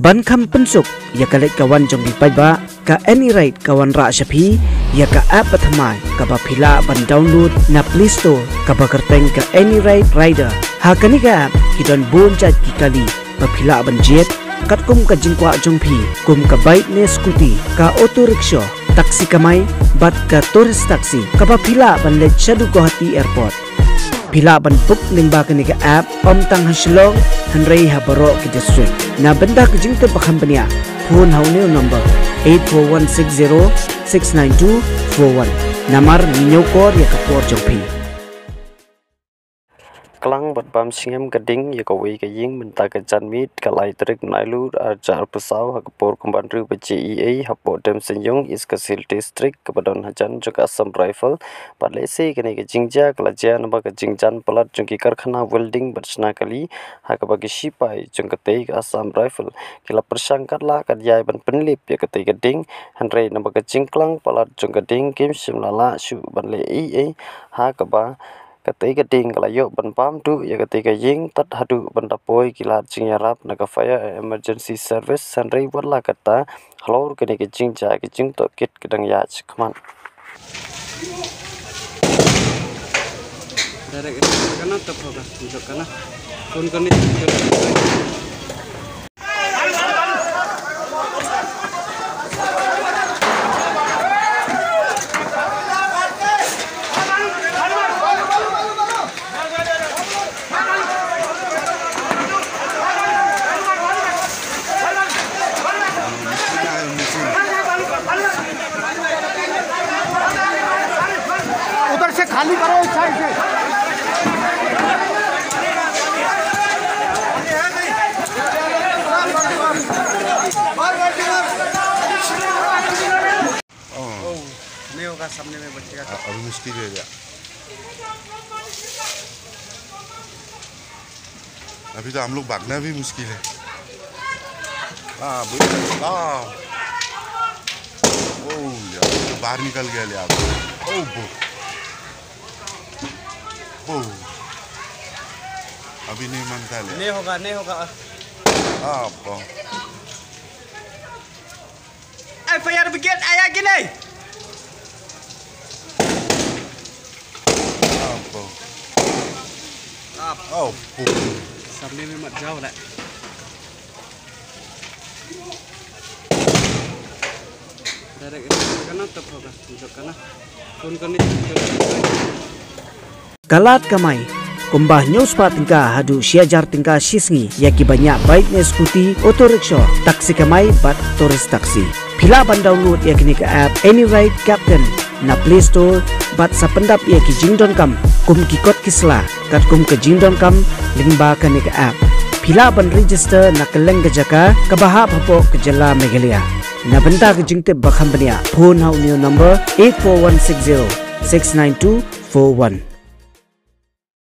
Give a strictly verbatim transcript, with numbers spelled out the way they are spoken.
Ban kham pynsuk ïa ka leit ka wan jong phi paidbah, ka Any Ride ka wanrah sha phi ïa ka app bathymmai kaba phi lah ban download na Play Store, kaba kyrteng ka Any Ride Rider. Ha kane ka app ki don bun jait ki kali ba phi lah ban jied, katkum ka jingkwah jong phi, kum ka bike ne scooty, ka auto rickshaw, taxi kamai, bad ka tourist taxi, kaba phi lah ban leit shaduh Guwahati Airport. Phi lah ban book lyngba kane ka app, ym tang ha Shillong, hynrei ha baroh ki district. Na bynta ka jingtip ba kham bniah, phone ha une u number eight four one six zero six nine two four one. Namar ngi ñiewkor ïa ka por jong phi. Klang bad bam sngem ka ding ïa kawei ka ïing mynta ka janmiet ka lai tarik Naiwieng arhajar arphew saw ha ka por kumba hynriew baje eiei hapoh Demseiniung, East Khasi Hills District, kaba don hajan jong ka Assam Rifle. Bad lehse kane ka jingjia ka la jia namar ka jingjan palat jong ki karkhana welding bad shna kali, ha kaba ki shipai jong katei ka Assam Rifle ki la pyrshang katba lah katba ïai ban pynlip ïa katei ka ding, hynrei namar ka jingklang palat jong ka ding kim shym la lah shuh ban leh eiei, ha kaba katei ka ding ka la ïoh ban bam duh ïa katei ka ïing tad haduh ban da poi ki lad jingïarap na ka Fire and Emergency Service, hynrei wat la katta halor kane ka jingjia ka jingtohkit ka dang ïaid shakhmat. Direct kana tap hoga, jok kana. Phone karne. उधर से खाली करो, इस साइड से। नहीं होगा, सामने में बचेगा। अभी मुश्किल है भैया। अभी तो हम लोग भागना भी मुश्किल है। हाँ, बोल, हाँ। ओ यार, बाहर निकल गया ले आप। ओ बो। बो। अभी नहीं मानता ले। नहीं होगा, नहीं होगा। हाँ, बो। Fire brigade आया कि नहीं? आप। आओ। सामने में मत जाओ ना। Direct करना तो होगा, जो करना। Phone करने। Ka lad kamai kumba hynñiew spah tyngka haduh shi hajar tyngka shi sngi ïa ki ba ñiah bike ne scooty, auto rickshaw, taxi kamai bad tourist taxi. Phi lah ban download ïa kane ka app Any Ride Captain na Play Store bad sa pyndap ïa ki jingdonkam kum ki kot ki sla katkum ka jingdonkam lyngba kane ka app. Phi lah ban register na kylleng ka jaka kaba hap hapoh ka jylla Meghalaya. Na bynta ka jingtip ba kham bniah, phone ha une u number eight four one six zero six nine two four one.